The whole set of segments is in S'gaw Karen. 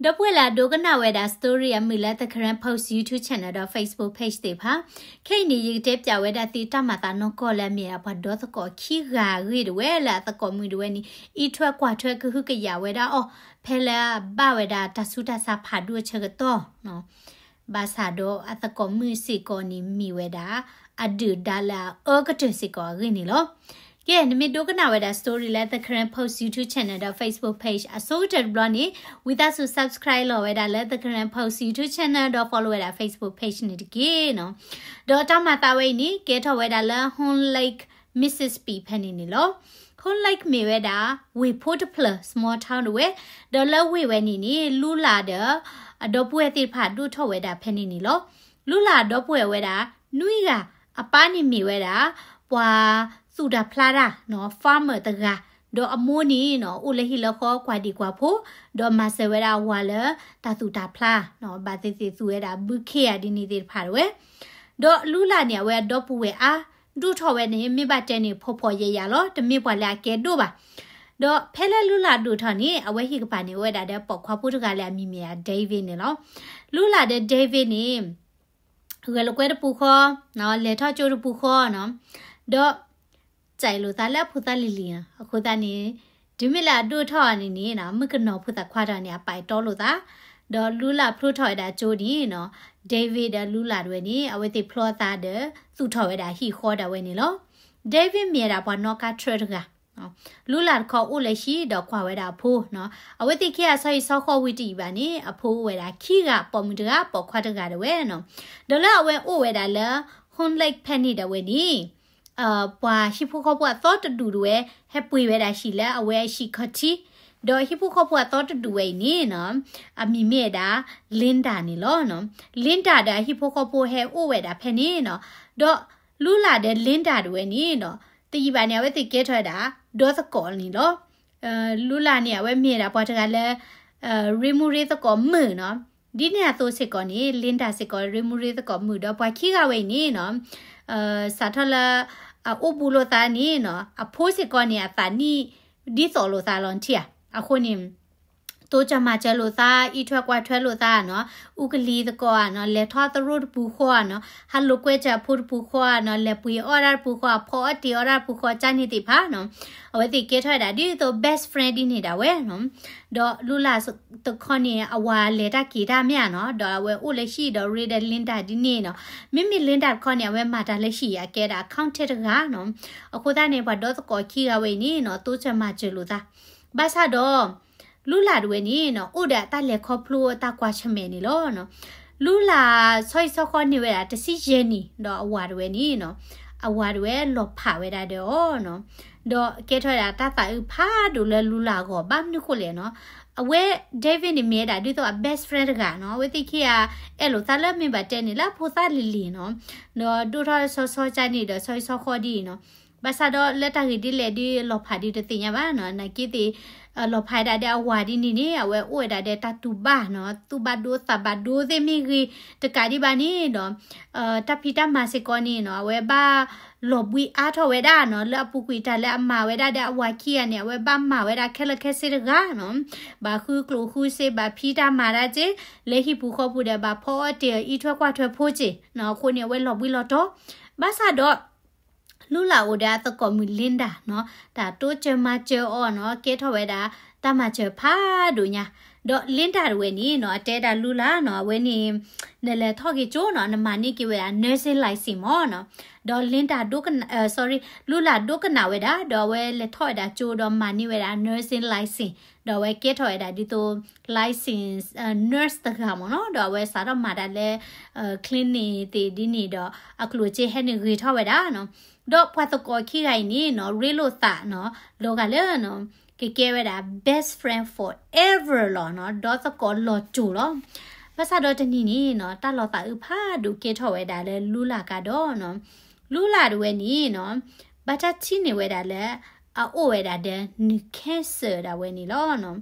ဒီပုၢ်ဝဲၢ်လၢအဒိကနၣ်ဝဲဒၣ် story အမုာ်လၢ The Karen Post YouTube channel ဒီး Facebook page သ့ၣ်တဖၣ်, ခဲအံၤန့ၣ် ယကတဲပၠးဝဲဒၣ်သုတၢ်မၤသးနီၢ်ကီၢ်လၢအမ့ၢ်ဒၣ် ပှၤဒီသကိးခံဂၤအဂ့ၢ်တဝဲလၢအသကိးမုၣ်တဝဲန့ၣ် အံးထွဲကွၢ်ထွဲကဟုကယာ်ဝဲဒၣ်အီၤ ဖဲလၢအဘၣ်ဝဲဒၣ်တၢ်ဆူးတၢ်ဆါဖးဒိၣ်အဆၢကတီၢ် ဘၣ်ဆၣ်ဒီးအသကိးမုၣ်စ့ၢ်ကီးန့ၣ် မ့ၢ်ဝဲဒၣ် အဒုၣ်ဒါလၢအအၢကတၢၢ်စ့ၢ်ကီးအဂ့ၢ်န့ၣ်လီၤ. ကဲ နမ့ၢ်ဒိကနၣ်ဝဲဒၣ် story လၢ The Karen Post YouTube channel ဒီး Facebook page အဆိကတၢၢ်တဘျီန့ၣ် ဝံသးစူၤ subscribe လီၤဝဲဒၣ်လၢ The Karen Post YouTube channel ဒီး follow ဝဲဒၣ် Facebook page န့ၣ်တက့ၢ်နီၤ. ဒီးတၢ်မၤသးဝဲအံၤန့ၣ် ကဲထီၣ်ဝဲဒၣ်လၢ Hoon Lake Mississippi ဖဲန့ၣ်န့ၣ်လီၤ. Hoon Lake မ့ၢ်ဝဲဒၣ် ဝ့ၢ်ဖိတဖျၢၣ် small town တဝဲ, ဒီးလၢဝ့ၢ်ဝဲန့ၣ်န့ၣ် လူလၢ်ဒီး အဒီပုၢ်ဝဲၢ်သ့ၣ်တဖၣ်ဒိၣ်ထီၣ်ဝဲဒၣ်ဖဲန့ၣ်န့ၣ်လီၤ. လူလၢ်အဒီပုၢ်ဝဲၢ်ဝဲဒၣ် နွံဂၤ, အပၢ်န့ၣ်မ့ၢ်ဝဲဒၣ် ပှၤသူၣ်တၢ်ဖျါတၢ်နီၤ farmer တဂၤ, ဒီးအမိၢ်န့ၣ်နီၤ အိၣ်လၢဟံၣ်လၢဃီကွၢ်ဒံးကွၢ်ဖိ, ဒီးမၤစၢၤဝဲဒၣ်အဝၤလၢတၢ်သူၣ်တၢ်ဖျါနီၤ ဘၣ်သ့ၣ်သ့ၣ်သူဝဲဒၣ်ဘုခ့ယၤဒ်န့ၣ်သ့ၣ်တဖၣ်တဝဲ ဒီးလူလၢ်န့ၣ် အဝဲအဒီပုၢ်ဝဲၢ်အါ ဒိၣ်ထီၣ်ဝဲန့ၣ် မ့ၢ်ဘၣ်တဲန့ၣ် ဖှီၣ်ဖှီၣ်ယာ်ယာ်လီၤ. တမ့ၢ်ပှၤလၢအကဲဒိၣ်ဘၣ်. ဒီးဖဲလၢလူလၢ်ဒိၣ်ထီၣ်န့ၣ် အဝဲဟံၣ်ကပၤန့ၣ် အိၣ်ဝဲဒၣ်ဒီးပိာ်ခွါဖိတဂၤလၢအမံၤမ့ၢ်ဒၣ် David န့ၣ်လီၤ. လူလၢ်ဒီး David န့ၣ် ဂဲၤလိာ်ကွဲတပူၤဃီ, လဲၤထီၣ်ကၠိတပူၤဃီနီၤ, ဒီး ကၠဲးလိာ်သးလၢအဖိသၣ်လံၤလံၤနီၤ. အဃိသတးန့ၣ် တုၤမ့ၢ်လၢအဒိၣ်ထီၣ်န့ၣ်န့ၣ် မုၣ်ကနီၤဖိသၣ်ခွါတဂၤန့ၣ် အပာ်တီလိာ်သး, ဒီးလူလၢ်ဖျိထီၣ်ဝဲဒၣ်ကၠိန့ၣ်နီၤ, David ဒီးလူလၢ်တဝဲန့ၣ် အဝဲသ့ၣ်ဖျီသးဒီး သူၣ်ထီၣ်ဝဲဒၣ်ဟံၣ်ဃီဒၣ်ဝဲန့ၣ်လီၤ. David မ့ၢ်ဝဲဒၣ်ပှၤနီၣ်ကါထြၢတဂၤ လူလၢ်တခီအိၣ်လၢဟံၣ်ဒီးကွၢ်ဝဲဒၣ်အဖိနီၤ. အဝဲသ့ၣ်ခံဂၤဆီဟံၣ်ဆီဃီဝံၤတယံာ်ဘၣ်န့ၣ် အဖိအိၣ်ဝဲဒၣ်ခံဂၤ ပိာ်မုၣ်တဂၤ ပိာ်ခွါတဂၤဒၣ်ဝဲနီၤ. ဒီးလၢအဝဲအိၣ်ဝဲဒၣ်လၢ Hoon Lake ဖဲန့ၣ်ဒၣ်ဝဲန့ၣ် ပှၤဟံၣ်ဖိဃီဖိအသီတဒူၣ်ဒၣ်ဝဲ ဟဲပှ့ၤဝဲဒၣ်ဟံၣ်လၢအဝဲအဟံၣ်ခီၣ်ထံး, ဒီးဟံၣ်ဖိဃီဖိအသီတဒူၣ်ဝဲအံၤန့ၣ်နီၤ အမံၤမ့ၢ်ဝဲဒၣ် Linda န့ၣ်လီၤ. Linda ဒီးအဟံၣ်ဖိဃီဖိဟဲအိၣ်ဝဲဒၣ်ဖဲန့ၣ်နီၤ. ဒီးလူလၢ်ဒီး Linda ဒၣ်ဝဲန့ၣ်နီၤ တယံာ်ဘၣ်န့ၣ် အဝဲသ့ၣ်ကဲထီၣ်ဝဲဒၣ် ဒီသကိးန့ၣ်လီၤ. လူလၢ်န့ၣ် အဝဲမ့ၢ်ဝဲဒၣ်ပှၤတဂၤလၢ ရ့မူရ့သကိးမုာ်နီၤ. ဒ်န့ၣ်အသိးစ့ၢ်ကီးန့ၣ် Linda စ့ၢ်ကီး ရ့မူရ့သကိးမုာ် ဒီးပှၤခံဂၤဝဲအံၤန့ၣ်နီၤ စးထီၣ်လၢ အအိၣ်ဘူးလိာ်သးန့ၣ်နီၤ အဖိစ့ၢ်ကီးန့ၣ် အသးနံၣ်ဒ်သိးလိာ်သးလီၤထံဧါ. အဃိန့ၣ် တိစၢၤမၤစၢၤလိာ်သး အံးထွဲကွၢ်ထွဲလိာ်သးနီၤ, အူကလံၤသကိးဧါနီၤ, လဲၤထီၣ်သရိာ်တပူၤဃီဧါနီၤ, ဟးလိာ်ကွဲစၢၤအဖိတပူၤဃီဧါနီၤ, လဲၤပှ့ၤအီၣ်ဒၣ်တပူၤဃီ အဖီအီၣ်တ့ၤအီၣ်ဒၣ်တပူၤဃီ ကၢ်န့ၣ်သ့ၣ်တဖၣ်နီၤ, အဝဲသ့ၣ်ကဲထီၣ်ဝဲဒၣ်ဒ်သိး best friend ဒ်န့ၣ်ဒၣ်ဝဲနီၤ. ဒီးလူလၢ်တခီန့ၣ် အဝၤလဲၤတၢ်က့ၤတၢ်မ့ၢ်ဧါနီၤ, ဒီးအဝဲအိၣ်လၢဟံၣ်ဒီးရ့ဒီး Linda ဒ်န့ၣ်နီၤ. မ့မ့ၢ် Linda တခီန့ၣ် အဝဲမၤတၢ်လၢဟံၣ် အကဲဒၣ် accountant တဂၤနီၤ. အဃိသတးန့ၣ် ပှၤဒီသကိးခံဂၤဝဲအံၤန့ၣ်နီၤ တိစၢၤမၤစၢၤလိာ်သး ဘၣ်ဆၣ်ဒီး လူလၢ်တဝဲန့ၣ်နီၤ အိၣ်ဒီးအတၢ်လဲၤခီဖျိအတၢ်ကွၢ်ဆၢၣ်မဲာ်န့ၣ်လီၤ. လူလၢ်ဆီဟံၣ်ဆီဃီန့ၢ်ဝဲဒၣ်တဆံယဲၢ်နံၣ် ဒီးအဝၤတဝဲန့ၣ်နီၤ အဝၤတဝဲလီၤဖးဝဲဒၣ်ဒီးအီၤနီၤ, ဒီးကဲထီၣ်ဝဲဒၣ်တၢ်သးအုးဖးဒိၣ်လၢလူလၢ်အဂီၢ် ဘၣ်မနုၤဃိလဲၣ်နီၤ, အဝဲ David န့ၣ်မ့ၢ်ဝဲဒၣ်ဒ်သိးအ best friend တဂၤနီၤ, အဝဲသ့ၣ်ခံဂၤအဲၣ်လိာ်သးလၢမ့ၢ်ဘၣ်တဲန့ၣ် လၢအဖိသၣ်လံၤလံၤနီၤ, ဒီးဒိၣ်ထီၣ်ဆီဆီကၢ်န့ၣ်ဒီးဆီဟံၣ်ဆီဃီဒ်အံၤနီၤ, ဘၣ်ဆၣ်ဒီးလၢတၢ်ဂ့ၢ်ဒ်လဲၣ်ဒ်လီၤဖးဒ်တသ့ၣ်ညါဘၣ်နီၤ, နာ်က့သ့ၣ် လီၤဖးဒၣ်ဒီးအဝၤဒ်န့ၣ်န့ၣ် အဝဲအိၣ်ဝဲဒၣ်ဒီးတၢ်တူၢ်ဘၣ်နီၤ, သူၣ်ဘၣ်ဒိသးဘၣ်ဒိသ့ၣ်မ့ၢ်ဂ့ၤ, တကးဒံးဘၣ်န့ၣ်ဒီး တၢ်ဖံးတၢ်မၤစ့ၢ်ကီးန့ၣ်နီၤ အဝဲဘၣ်လီၤဘှံးအါထီၣ်ဝဲဒၣ်နီၤ, လၢအပူၤကွံာ်တၢ်လၢအမၤဝဲဒၣ်ဒီးအဝၤခံဂၤန့ၣ် အဝဲဘၣ်မၤဝဲဒၣ်ခဲလၢာ်ခဲဆ့တဂၤနီၤ, ဘၣ်ဃုကျိၣ်ဃုစ့ ဘၣ်ဖံးတၢ်မၤတၢ်က့, လၢဟံၣ်ပူၤဃီပူၤဒီး ဘၣ်ဖီအီၣ်တ့ၤအီၣ် အံးထွဲကွၢ်ထွဲဖိက့နီၤ, အဃိန့ၣ် အဝဲလီၤဘှံးလီၤတီၤ, ဘၣ်ဆၣ်ဒီး လူလၢ်အိၣ်ဒီးအသကိးမုၣ် Linda နီၤ, တၢ်တိစၢၤမၤစၢၤအီၤနီၤ, ကဲထီၣ်ဝဲဒၣ်တၢ်မၤစၢၤဖးဒိၣ်ညါ, ဒီး Linda တဝဲန့ၣ်နီၤ အတဲဒၣ်လူလၢ်နီၤ, အဝဲန့ၣ် နလဲၤထီၣ်က့ၤကၠိနီၤ, နမၤန့ၢ်က့ၤဝဲဒၣ် nursing license မ့ၢ်နီၤ, ဒီး Linda ဒိကနၣ်, sorry, လူလၢ်ဒိကနၣ်ဝဲဒၣ်, ဒီးအဝဲလဲၤထီၣ်ဝဲဒၣ်ကၠိဒီးမၤန့ၢ်ဝဲဒၣ် nursing license, ဒီးအဝဲကဲထီၣ်ဝဲဒၣ်ဒ်သိး license nurse တဂၤမ့ၢ်နီၤ, ဒီးအဝဲစးထီၣ်မၤတၢ်လၢ clinic သ့ၣ်ဒ်န့ၣ်ဒီး အကျိၣ်စ့ဟဲနုာ်ဂ့ၤထီၣ်ဝဲဒၣ်နီၤ, ဒီးပှၤသကိးခံဂၤအံၤန့ၣ်နီၤ ရ့လိာ်သးနီၤ, လီၤဂာ်လၢ ကကဲဝဲဒၣ် best friend forever လီၤနီၤ, ဒီသကိးလီၤတိၢ်လီၤ. ဘၣ်ဆၣ်ဒီးတနံၤန့ၣ်နီၤ တၢ်လီၤသးအုးဖးဒိၣ်ကဲထီၣ်ဝဲဒၣ်လၢလူလၢ်ကဒီးနီၤ, လူလၢ်တဝဲန့ၣ်နီၤ ဘၣ်တၢ်ထံၣ်န့ၢ်ဝဲဒၣ်လၢ အအိၣ်ဝဲဒၣ်ဒီးနုၢ် cancer ဒၣ်ဝဲန့ၣ်လီၤနီၤ.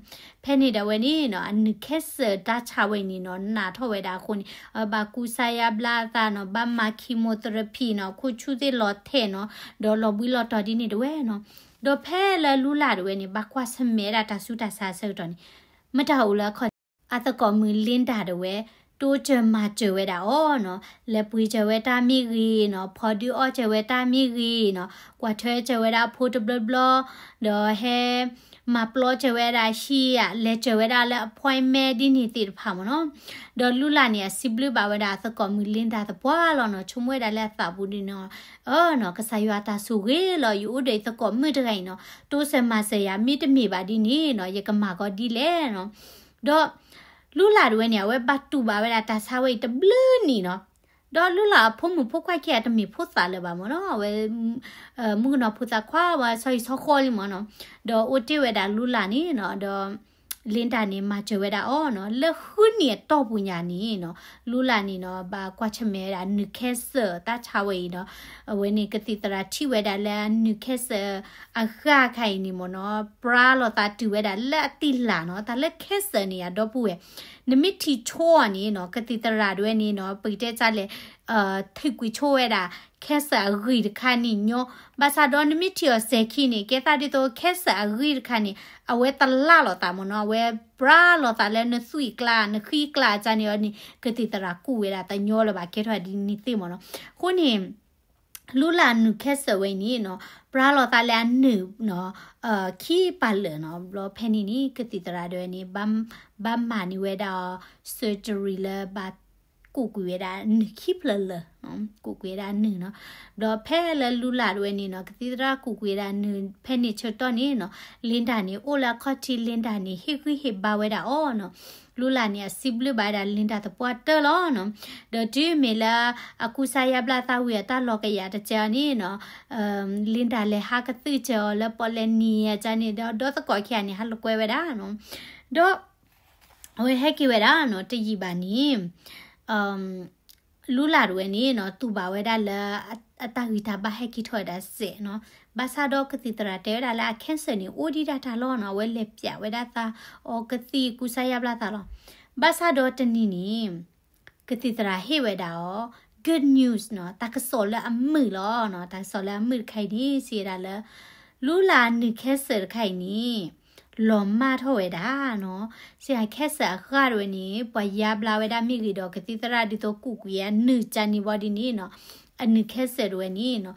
ဖဲန့ၣ်ဒၣ်ဝဲန့ၣ်နီၤ အနုၢ် cancer တၢ်ဆါဝဲန့ၣ်နီၤ နးထီၣ်ဝဲဒၣ်အဃိန့ၣ် အဝဲဘၣ်ကူစါယါဘျါအသးနီၤ, ဘၣ်မၤ chemotherapy နီၤ, ခိၣ်ဆူၣ်သ့ၣ်လီၤထဲးနီၤ, ဒီးလီၤဘှံးလီၤတီၤဒ်န့ၣ်တဝဲနီၤ. ဒီးဖဲလၢလူလၢ်တဝဲန့ၣ် ဘၣ်ကွၢ်ဆၢၣ်မဲာ်ဒၣ်တၢ်ဆူးတၢ်ဆါအဆၢကတီၢ်န့ၣ် မတၤအိၣ်လၢအခီၣ်ထံး အသကိးမုၣ် Linda တဝဲ တိစၢၤမၤစၢၤဝဲဒၣ်အီၤနီၤ, လဲၤပှ့ၤစၢၤဝဲတၢ်မ့ၢ်ဂ့ၤနီၤ, ဖီဒုးအီၣ်စၢၤဝဲတၢ်မ့ၢ်ဂ့ၤနီၤ, ကွၢ်ထွဲစၢၤဝဲဒၣ်ဖိတဘျီဘျီ, ဒီးဟဲ မၤပျီစၢၤဝဲဒၣ်ဟံၣ်ဧါ, လဲၤစၢၤဝဲဒၣ်လၢ appointment ဒ်န့ၣ်သ့ၣ်တဖၣ်မ့ၢ်နီၤ. ဒီးလူလၢ်န့ၣ် အစံးဘျုးဘၣ်ဝဲဒၣ်အသကိးမုၣ် Linda သပှၢ်လီၤနီၤ, ဆိကမိၣ်ဝဲဒၣ်လၢအသးပူၤဒ်န့ၣ်နီၤ, အၢနီၤ, ကစၢ်ယွၤတၢ်ဆိၣ်ဂ့ၤလီၤ, ယအိၣ်ဒီးယသကိးမုၣ်တဂၤအံၤနီၤ, တိစၢၤမၤစၢၤယၤ မ့တမ့ၢ်ဘၣ်ဒ်န့ၣ်နီၤ, ယကမၤကီဒ်လဲၣ်နီၤ. ဒီး လူလၢ်တဝဲန့ၣ် အဝဲဘၣ်တူၢ်ဘၣ်ဝဲဒၣ်တၢ်ဆါဝဲအံၤတဘျုးနံၣ်နီၤ. ဒီးလူလၢ်အဖိမုၣ်ဖိခွါခံဂၤတမ့ၢ်ဖိသၣ်လၢၤဘၣ်မ့ၢ်နီၤ, အဝဲ မုၣ်ကနီၤဖိသၣ်ခွါဝဲဆီဟံၣ်ဆီဃီလံမ့ၢ်နီၤ. ဒီးအိၣ်တ့ၢ်ဝဲဒၣ်လူလၢ်န့ၣ်နီၤ, ဒီး Linda န့ၣ် မၤစၢၤဝဲဒၣ်အီၤနီၤ, လၢဃုနံၣ်အတီၢ်ပူၤညါန့ၣ်နီၤ, လူလၢ်န့ၣ်နီၤ ဘၣ်ကွၢ်ဆၢၣ်မဲာ်ဝဲဒၣ်နုၢ် cancer တၢ်ဆါဝဲအံၤဒီး အဝဲန့ၣ်ကသံၣ်သရၣ်ထံၣ်ဝဲဒၣ်လၢအနုၢ် cancer အဂၤခါအံၤန့ၣ်မ့ၢ်နီၤ, ပြါလီၤသးတုၤဝဲဒၣ်လၢအတံၢ်လၢ်နီၤ, တၢ်လၢ cancer န့ၣ် အဒီပုၢ်ဝဲၢ် နမ့ၢ်ထံၣ်ဆိအီၤန့ၣ်နီၤ, ကသံၣ်သရၣ်တဝဲန့ၣ်နီၤ, ပကတဲကလဲၣ် ထံၣ်ကွံာ်ဆိဝဲဒၣ် cancer အဂ့ၢ်တခါန့ၣ်ညီ, ဘၣ်ဆၣ်ဒီးနမ့ၢ်ထံၣ်အီၤစဲၤခံန့ၣ် ကဲသးဒ်သိး cancer အဂ့ၢ်တခါန့ၣ် အဝဲတလၢ်လီၤသးမ့ၢ်နီၤ, အဝဲပြါလီၤသးလၢနသွံၣ်ကျါ နဃံကျါအကန့ၣ်အီၤန့ၣ် ကသံၣ်သရၣ်ကူၣ်ဝဲဒၣ်တညီလၢၤဘၣ် ကဲထီၣ်ဒ်န့ၣ်သ့မ့ၢ်နီၤ. အဃိန့ၣ် လူလၢ်အနုၢ် cancer ဝဲအံၤန့ၣ်နီၤ, ပြါလီၤသးလၢအနုၢ်နီၤ, ခံပာ်လၢာ်နီၤ, ဘျီဖဲန့ၣ်န့ၣ် ကသံၣ်သရၣ်ဒၣ်ဝဲန့ၣ် ဘၣ်မၤန့ၢ်ဝဲဒၣ်အီၤ surgery လၢဘၣ်ကူၣ်ကွံာ်ဝဲဒၣ်နုၢ်ခံဖျၢၣ်လၢာ်, ကူၣ်ကွံာ်ဝဲဒၣ်နုၢ်နီၤ. ဘျီဖဲလၢလူလၢ်ဒၣ်ဝဲန့ၣ်နီၤ, ကသံၣ်သရၣ်ကူၣ်ကွံာ်ဝဲဒၣ်နုၢ် ဖဲန့ၣ်ဆၢကတီၢ်န့ၣ်နီၤ, Linda န့ၣ် အိၣ်လၢအခီၣ်ထံး Linda န့ၣ် ဟ့ၣ်ဂံၢ်ဟ့ၣ်ဘါဝဲဒၣ်အီၤနီၤ. လူလၢ်န့ၣ် အစံးဘျုးဘၣ်ဝဲဒၣ် Linda သပှၢ်တၢၢ်လီၤနီၤ. ဒီးတုၤမ့ၢ်လၢအကူစါယါဘျါသးဝံၤအတၢ်လီၤကယၤတကဲအီၤန့ၣ်နီၤ, Linda လဲၤဟးကသုၣ်စၢၤအီၤလၢပီၣ်လဲၣ်နံၤအကန့ၣ်ဒီး ဒီသကိးခံဂၤန့ၣ် ဟးလိာ်ကွဲဝဲဒၣ်နီၤ. ဒီး အဝဲဟဲက့ၤဝဲဒၣ်နီၤ, တယံာ်ဘၣ်န့ၣ် လူလၢ်တဝဲန့ၣ်နီၤ, တူၢ်ဘၣ်ဝဲဒၣ်လၢ အတၢ်ဂံၢ်တၢ်ဘါဟဲက့ၤထီၣ်ဝဲဒၣ်စဲးနီၤ. ဘၣ်ဆၣ်ဒီးကသံၣ်သရၣ်တဲဝဲဒၣ်လၢအ cancer န့ၣ် အိၣ်ဒံးဒၣ်တၢ်လီၤနီၤ, အဝဲလဲၤပျးဝဲဒၣ်သးအီၤကသံၣ်ကူစါယါဘျါသးလီၤ. ဘၣ်ဆၣ်ဒီးတနံၤန့ၣ် ကသံၣ်သရၣ်ဟ့ၣ်ဝဲဒၣ်အီၤ good news နီၤ, တၢ်ကစီၣ်လၢအမုာ်လီၤနီၤ. တၢ်ကစီၣ်လၢအမုာ်တခါအံၤန့ၣ် စံးဝဲဒၣ်လၢ လူလၢ်အနုၢ် cancer တခါအံၤန့ၣ် လီၤမၢ်ထီၣ်ဝဲဒၣ်နီၤ. စံး cancer အဂၤတဝဲန့ၣ် ပှၤယါဘျါဝဲဒၣ်မ့ၢ်ဂ့ၤဒီး ကသံၣ်သရၣ်ဒ်သိးကူၣ်ကွံာ်အနုၢ်ကန့ၣ်ဘီဒ်န့ၣ်နီၤ, အနုၢ် cancer တဝဲန့ၣ်နီၤ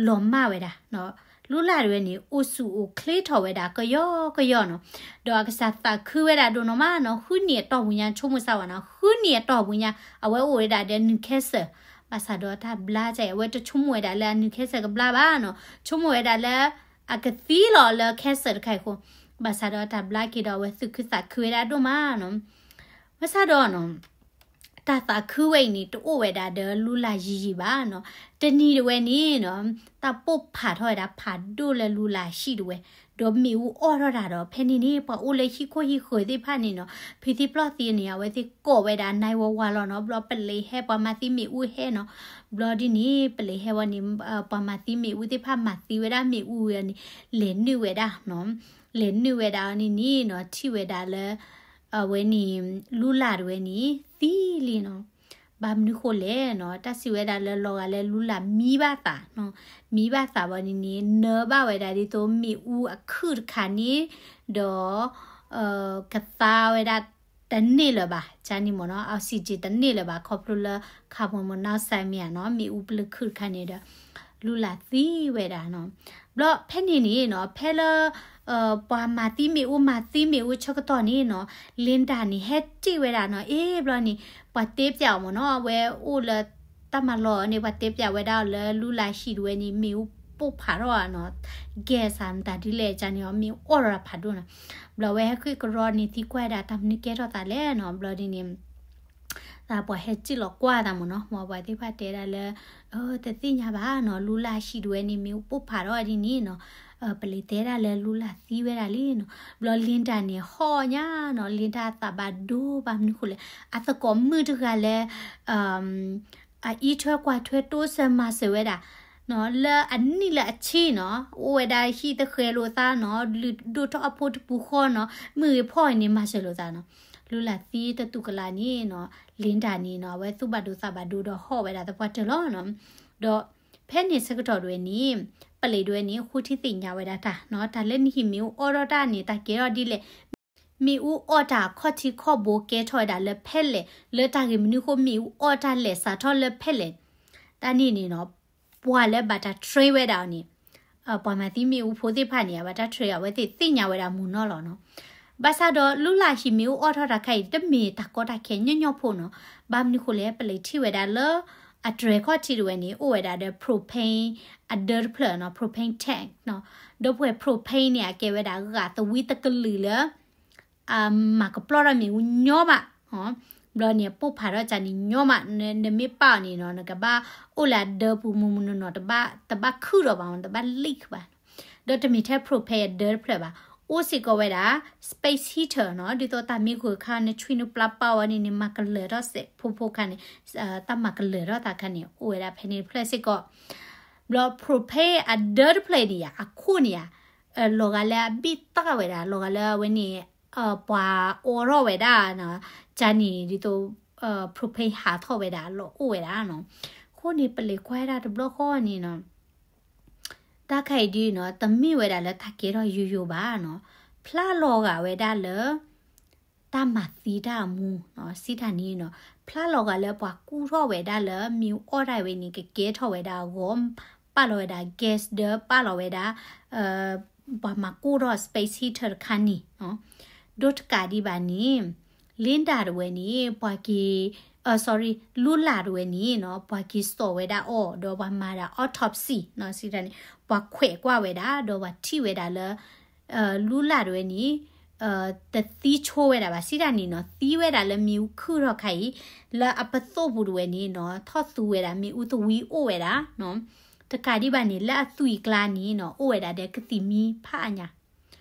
လီၤမၢ်ဝဲဒၣ်နီၤ. လူလၢ်တဝဲန့ၣ် အိၣ်ဆူၣ်အိၣ်ချ့ထီၣ်ဝဲဒၣ်ကယီကယီနီၤ. ဒီးအကစၢ်သးခုဝဲဒၣ်ဒိၣ်နီၢ်မးနီၤ, ဃုနံၣ်အတီၢ်ပူၤညါ ဆိကမိၣ်စၢ်ဝဲနီၤ, ဃုနံၣ်အတီၢ်ပူၤညါ အဝဲအိၣ်ဝဲဒၣ်ဒီးနုၢ် cancer. ဘၣ်ဆၣ်ဒီးတၢ်ဘျါကဲ အဝဲတဆိကမိၣ်ဝဲဒၣ်လၢအနုၢ် cancer ကဘျါဘၣ်နီၤ, ဆိကမိၣ်ဝဲဒၣ်လၢ အကသံလီၤလၢ cancer တခါအံၤအဃိ, ဘၣ်ဆၣ်ဒီးတၢ်ဘျါက့ၤဒီး အဝဲသူၣ်ခုသးခုဝဲဒၣ်ဒိၣ်မးနီၤ. ဘၣ်ဆၣ်ဒီးနီၤ တၢ်သးခုဝဲအံၤန့ၣ် တအိၣ်ဝဲဒၣ်ဒီးလူလၢ်ယံာ်ယံာ်ဘၣ်နီၤ. တနံၤတဝဲန့ၣ်နီၤ တၢ်ပိၢ်ဖးထီၣ်ဝဲဒၣ်ဖးဒိၣ်လၢလူလၢ်ဟံၣ်တဝဲ, ဒီးမ့ၣ်အူအီၣ်ထီၣ်တၢ်ဒီး ဖဲန့ၣ်န့ၣ် ပှၤအိၣ်လၢဟံၣ်ခိၣ်ဟံၣ်ဃၢၤသ့ၣ်တဖၣ်န့ၣ်နီၤ, ဖံသံပျီၢ်သံန့ၣ် အဝဲသ့ၣ်ကိးဝဲဒၣ် nine one one လီၤနီၤ. ဘျီပလံးဟဲ ပှၤမၤသံမ့ၣ်အူဟဲနီၤ. ဘျီဒ်န့ၣ် ပလံးဟဲဝဲန့ၣ် ပှၤမၤသံမ့ၣ်အူသ့ၣ်တဖၣ်မၤသံဝဲဒၣ်မ့ၣ်အူဝဲန့ၣ် လဲၤနုာ်ဝဲဒၣ်နီၤ. လဲၤနုာ်ဝဲဒၣ်အီၤန့ၣ်န့ၣ်နီၤ ထံၣ်ဝဲဒၣ်လၢ အဝဲန့ၣ် လူလၢ်တဝဲန့ၣ် သံလံနီၤ. ဘၣ်မနုၤဃိလဲၣ်နီၤ, တၢ်စံးဝဲဒၣ်လၢလီၤဂာ်လၢလူလၢ်မံဘၣ်သးနီၤ, မံဘၣ်သးဘၣ်န့ၣ်န့ၣ် နၢဘၣ်ဝဲဒၣ်ဒ်သိးမ့ၣ်အူအခုၣ်တခါန့ၣ်, ဒီး ကသါဝဲဒၣ်တန့ၢ်လၢၤဘၣ်, ကန့ၣ်မ့ၢ်နီၤ, oxygen တန့ၢ်လၢၤဘၣ် ခီဖျိလၢ carbon monoxide မ့ၢ်ဧါနီၤ, မ့ၣ်အူပျၢၤခုၣ်တခါန့ၣ်ဒီး လူလၢ်သံဝဲဒၣ်နီၤ. ဘျီဖဲန့ၣ်န့ၣ်နီၤ ဖဲလၢ ပှၤမၤသံမ့ၣ်အူ မၤသံမ့ၣ်အူဆၢကတီၢ်န့ၣ်နီၤ, Linda န့ၣ် ဟဲတ့ၢ်ဝဲဒၣ်နီၤ, အ့ ဘျီန့ၣ် ပှၤတဲပျးအီၤမ့ၢ်နီၤ, အဝဲအိၣ်လၢတၢ်မၤလီၢ်န့ၣ် ပှၤတဲပျးဝဲဒၣ်အီၤလၢလူလၢ်ဟံၣ်တဝဲန့ၣ် မ့ၣ်အူပိၢ်ဖးထီၣ်နီၤ, gas မတၤဒ်လဲၣ်ကန့ၣ်အီၤ မ့ၣ်အူအီၣ်ထီၣ်ဖးဒိၣ်နီၤ. ဘျီဝဲဟဲဃ့ၢ်ကရီန့ၣ် သံကွၢ်ဝဲဒၣ်တၢ်မနုၤကဲထီၣ်သးလဲၣ်နီၤ, ဘျီဒ်န့ၣ် သးပှၤဟဲစံၣ်လီၤကွၢ်သးမ့ၢ်နီၤ, မ်ပှၤသ့ၣ်တဖၣ်တဲဒၣ်လၢ တသ့ၣ်ညါဘၣ်နီၤ, လူလၢ်ဟံၣ်တဝဲန့ၣ် မ့ၣ်အူပိၢ်ဖးထီၣ်ဒ်န့ၣ်နီၤ, ပလံးတဲဒၣ်လၢလူလၢ်သံဝဲဒၣ်လံနီၤ. ဘျီ Linda န့ၣ် ဟီၣ်ညါနီၤ, Linda သးဘၣ်ဒိဘၣ်မနုၤဃိလဲၣ်, အသကိးမုၣ်တဂၤလၢ အအံးထွဲကွၢ်ထွဲတိစၢၤမၤစၢၤဝဲဒၣ် လၢအနံၣ်လၢအဆံနီၤ, အိၣ်ဝဲဒၣ်ဟံၣ်တဃဲၤလိာ်သးနီၤ, လုၢ်ဒိၣ်ထီၣ်အဖိတပူၤဃီနီၤ, မုၢ်ဂ့ၤဖီၣ်ဂ့ၤန့ၣ် မၤစၢၤလိာ်သးနီၤ. လူလၢ်သံတတူၢ်ကလာ်န့ၣ်နီၤ, Linda န့ၣ်နီၤ အဝဲသူၣ်ဘၣ်ဒိသးဘၣ်ဒိဒီးဟီၣ်ဝဲဒၣ်သပှၢ်တၢၢ်လီၤနီၤ. ဒီးဖဲန့ၣ်ဆၢကတီၢ်တဝဲန့ၣ် ပလံးတဝဲန့ၣ် ဃုထံၣ်သ့ၣ်ညါဝဲဒၣ်တၢ်နီၤ, တၢ်လၢနဟံၣ်မ့ၣ်အူအီၣ်ထီၣ်တၢ်န့ၣ် တၢ်ကဲထီၣ်ဒ်လဲၣ် မ့ၣ်အူအီၣ်တၢ်ခီၣ်ထံးခီၣ်ဘိကဲထီၣ်ဝဲဒၣ်လၢဖဲလဲၣ်, လၢတၢ်ဂ့ၢ်မနုၤအဃိ မ့ၣ်အူအီၣ်တၢ်လဲၤစးထီၣ်လၢဖဲလဲၣ်, တၢ်န့ၣ်န့ၣ်နီၤ, ပှၤလၢဘၣ်တၢ် train ဝဲဒၣ်အီၤန့ၣ်, ပှၤမၤသံမ့ၣ်အူဖိသ့ၣ်တဖၣ်န့ၣ် အဘၣ်တၢ် train အဝဲသ့ၣ်သ့ၣ်ညါဝဲဒၣ်မုၢ်နီၢ်လီၤနီၤ. ဘၣ်ဆၣ်ဒီးလူလၢ်ဟံးမ့ၣ်အူအီၣ်ထီၣ်တၢ်ခါအံၤ တမ့ၢ်တၢ်ကီတၢ်ခဲညီညီဖိနီၤ. ဘၣ်မနုၤဃိလဲၣ် ပလံးထံၣ်ဝဲဒၣ်လၢ အတြဲၤခီၣ်ထံးတဝဲန့ၣ် အိၣ်ဝဲဒၣ်ဒီး propane အဒၢတဖျၢၣ်နီၤ, propane tank နီၤ. ဒီးပှဲၤ propane န့ၣ် အကဲဝဲဒၣ်ဂာ်သဝံတကလုာ်လၢ အမၤကပျီၢ်ထီၣ်မ့ၣ်အူညီမး, ဘျီန့ၣ် ပိၢ်ဖးထီၣ်ကန့ၣ်ညီမး, နမ့ၢ်ပာ်အီၤန့ၣ်နီၤ နကဘၣ်အိၣ်လၢအဒၢပူၤမုၢ်မုၢ်နီၢ်နီၢ် တဘၣ်ခုၣ်ဒီးဘၣ်, တဘၣ် leak ဘၣ်. ဒီးတမ့ၢ်ထဲ propane အဒၢတဖျၢၣ်ဘၣ်, အိၣ်စ့ၢ်ကီးဝဲဒၣ် space heater နီၤ, ဒ်သိးတၢ်မ့ၢ်ဂိၤခါ နဆွံနပျၢ်ပာ်ဝဲန့ၣ်န့ၣ် မၤကလၢၤထီၣ်စဲးဖိဖိခါန့ၣ်, တၢ်မၤကလၢၤထီၣ်သးခါန့ၣ် အိၣ်ဝဲဒၣ်ဖဲန့ၣ်တဖျၢၣ်စ့ၢ်ကီး. ဘျီ propane အဒၢတဖျၢၣ်န့ၣ်ယါ အခိၣ်န့ၣ်ယါ လီၤဂာ်လၢအဘ့ၣ်တၢ်ဝဲဒၣ် လီၤဂာ်လၢအဝဲန့ၣ် ပှၤအိးထီၣ်ဝဲဒၣ်နီၤ, ကန့ၣ်ဒ်သိး propane ဟးထီၣ်ဝဲဒၣ်လီၤအိၣ်ဝဲဒၣ်နီၤ. အဃိန့ၣ် ပလံးကွၢ်ဝဲဒၣ်တဘျီဃီန့ၣ်နီၤ, တၢ်ခါအံၤဒ်နီၤ တမ့ၢ်ဝဲဒၣ်လၢတၢ်ကဲထီၣ်ယိယိဘၣ်နီၤ, ဖျါလီၤဂာ်ဝဲဒၣ်လၢ တၢ်မၤသံတၢ်အမူနီၤ, စံးတၢ်န့ၣ်နီၤ, ဖျါလီၤဂာ်လၢပှၤကူၣ်ထီၣ်ဝဲဒၣ်လၢမ့ၣ်အူအီၣ်တၢ်ဝဲန့ၣ် ကကဲထီၣ်ဝဲဒၣ်အဂီၢ်, ပာ်လီၤဝဲဒၣ် gas ဒီး ပာ်လီၤဝဲဒၣ် ပှၤမၤကိၢ်ထီၣ် space heater တခါန့ၣ်နီၤ, ဒီးတကးဒံးဘၣ်န့ၣ် Linda တဝဲန့ၣ် ပှၤက့ၤ, အ sorry, လူလၢ်တဝဲန့ၣ်နီၤ ပှၤက့ၤစိာ်ဝဲဒၣ်အီၤ ဒီးပှၤမၤဒၣ် autopsy နီၤ, စံးတၢ်န့ၣ် ပှၤခွဲးကွၢ်ဝဲဒၣ် ဒီးပှၤထံၣ်ဝဲဒၣ်လၢ လူလၢ်တဝဲန့ၣ် တသံဆိဝဲဒၣ်ဘၣ် စံးတၢ်န့ၣ်နီၤ, သံဝဲဒၣ်လၢမ့ၣ်အူခုၣ်ထီၣ်ခါအံၤ လၢအပသိၣ်ပူၤတဝဲန့ၣ်နီၤ ထီၣ်သူဝဲဒၣ်မ့ၣ်အူသဝံအိၣ်ဝဲဒၣ်နီၤ, တကးဒံးဘၣ်န့ၣ် လၢအသွံၣ်ကျါန့ၣ်နီၤ အိၣ်ဝဲဒၣ်ဒီးကသံၣ်မံဖးအါညါ.